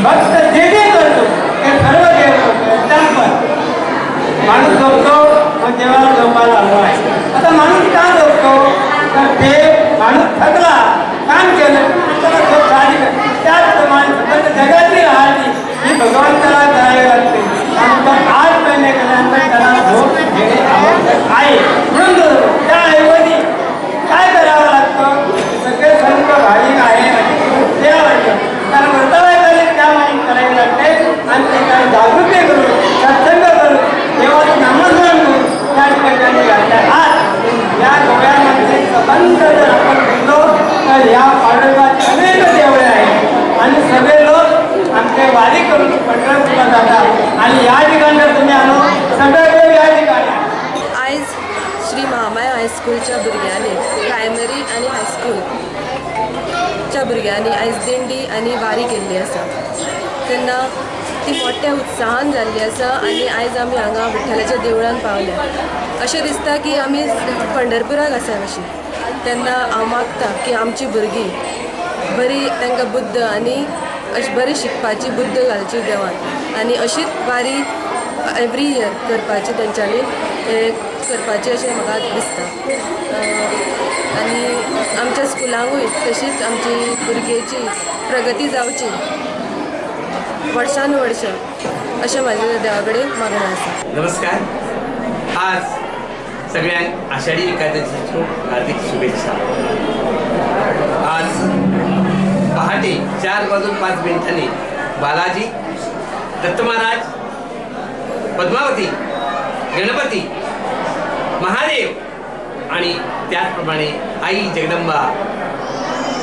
भक्त जे जे करतो ते सर्व देव करतो. एक्झाम्पल, माणूस झोपतो, मग देवाला झोपायला हवं आहे. आता माणूस का झोपतो? तर ते माणूस थकला, काम केलं, त्याला झोप झाली. त्याचप्रमाणे फक्त जगाची राहती ही भगवंताला करावी लागते आणि तो 8 महिने केल्यानंतर त्याला झोप घेणे आवश्यक आहे. म्हणून तो झोपतो. त्याऐवजी काय करावं लागतं? सगळे संत भाविक आहे आणि ते आवडतं कारण वर्तवायला त्या माहिती करावी लागते आणि ते काय जागृती करून, सत्संग करून, देवाचं नामस्मरण करून त्या ठिकाणी घातल्या. आज या गोव्यामध्ये सबंध जर आपण बोललो तर या पांडुरंगाचे अनेक देवळे आहेत आणि सगळे लोक आमचे वारी करून पंढरपूरला जातात आणि या ठिकाणी जर तुम्ही आलो, सगळे देव या ठिकाणी आहेत. आयज श्री महामाया हायस्कूलच्या भुरग्यांनी, प्रायमरी आनी हायस्कूलच्या भुरग्यांनी आयज दिंडी आनी वारी केल्ली आसा. तेन्ना ती मोठ्या उत्साहान जाल्ली आसा आनी आयज आमी हांगा विठ्ठलाच्या देवळान पावल्या. अशें दिसता की आमी पंढरपुराक आसा अशी. तेन्ना हांव मागता की आमची भुरगीं बरी, तांकां बुद्द आनी अशी बरी शिकपाची बुद्द घालची देवान आनी अशीच वारी एवरी इयर करपाची, तेंच्यांनी हें करपाचें अशें म्हाका दिसता. आनी आमच्या स्कुलांकूय तशीच आमची भुरग्यांची प्रगती जावची वर्सान वर्स अशें म्हाजें देवा कडेन मागणें आसा. नमस्कार. आज सगळ्यांक आषाढी एकादशीच्यो हार्दिक शुभेच्छा. आज पहाटे 4 वाजून 5 मिनिटांनी बालाजी, दत्त महाराज, पद्मावती, गणपती, महादेव आणि त्याचप्रमाणे आई जगदंबा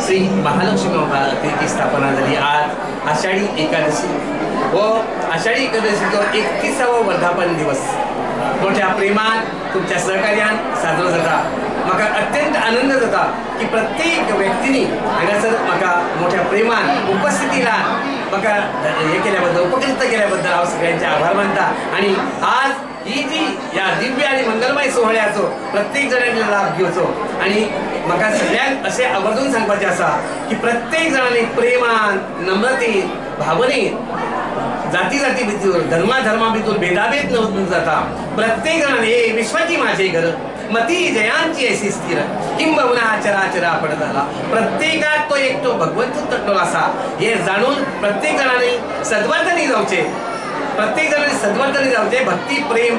श्री महालक्ष्मी मातेची स्थापना झाली. आज आषाढी एकादशी व आषाढी एकादशीचो 31वो वर्धापन दिवस मोठ्या प्रेमान तुमच्या सहकार्यान साजरो जाता. म्हाका अत्यंत आनंद जाता की प्रत्येक व्यक्तीनी हांगासर म्हाका मोठ्या प्रेमान उपस्थितीला म्हाका हे केल्याबद्दल, उपकृत केल्याबद्दल हांव सगळ्यांचे आभार मानता. आणि आज ही जी या दिव्य आणि मंगलमय सोहळ्याचो प्रत्येक जणांनी लाभ घेवचो आणि म्हाका सगळ्यांक अशें आवर्जून सांगपाचें आसा की प्रत्येक जाणांनी प्रेमान, नम्रतेन, भावनेन, जाती जाती भितर, धर्मा धर्मा भितर भेदाभेद न जाता प्रत्येक जणांनी हे विश्वाची माझे घर मती जयांची ऐसी स्थिर किंबहुना हा चराचरा पड झाला. प्रत्येकात तो एकटो भगवंत तटलो आसा हे जाणून प्रत्येक जणांनी सद्वर्तनी जावचे. प्रत्येक जणांनी सद्वर्तनी जावचे. भक्ती, प्रेम,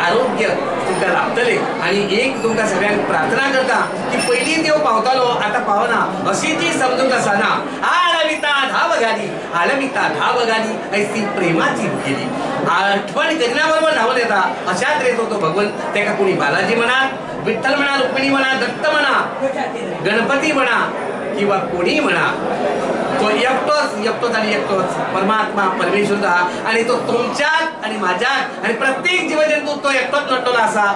आरोग्य तुमकां लाभतले. आणि एक तुमकां सगळ्यांक प्रार्थना करता की पयलीं देव पावतालो, आतां पावना अशी जी समजूत आसा ना, आळविता धाव घाली, आळविता धाव घाली, ऐसी प्रेमाची गेली. आठवण करिना बरोबर धावून येता. अशा तरेचो तो भगवंत. तेका कोणी बालाजी म्हणा, विठ्ठल म्हणा, रुक्मिणी म्हणा, दत्त म्हणा, गणपती म्हणा किंवा कोणी म्हणा, तो एकटोच, एकटोच आणि एकटोच परमात्मा परमेश्वर आहा आणि तो तुमच्यात आणि माझ्यात आणि प्रत्येक जीवजंतू तो एकटोच नटलेलो आसा.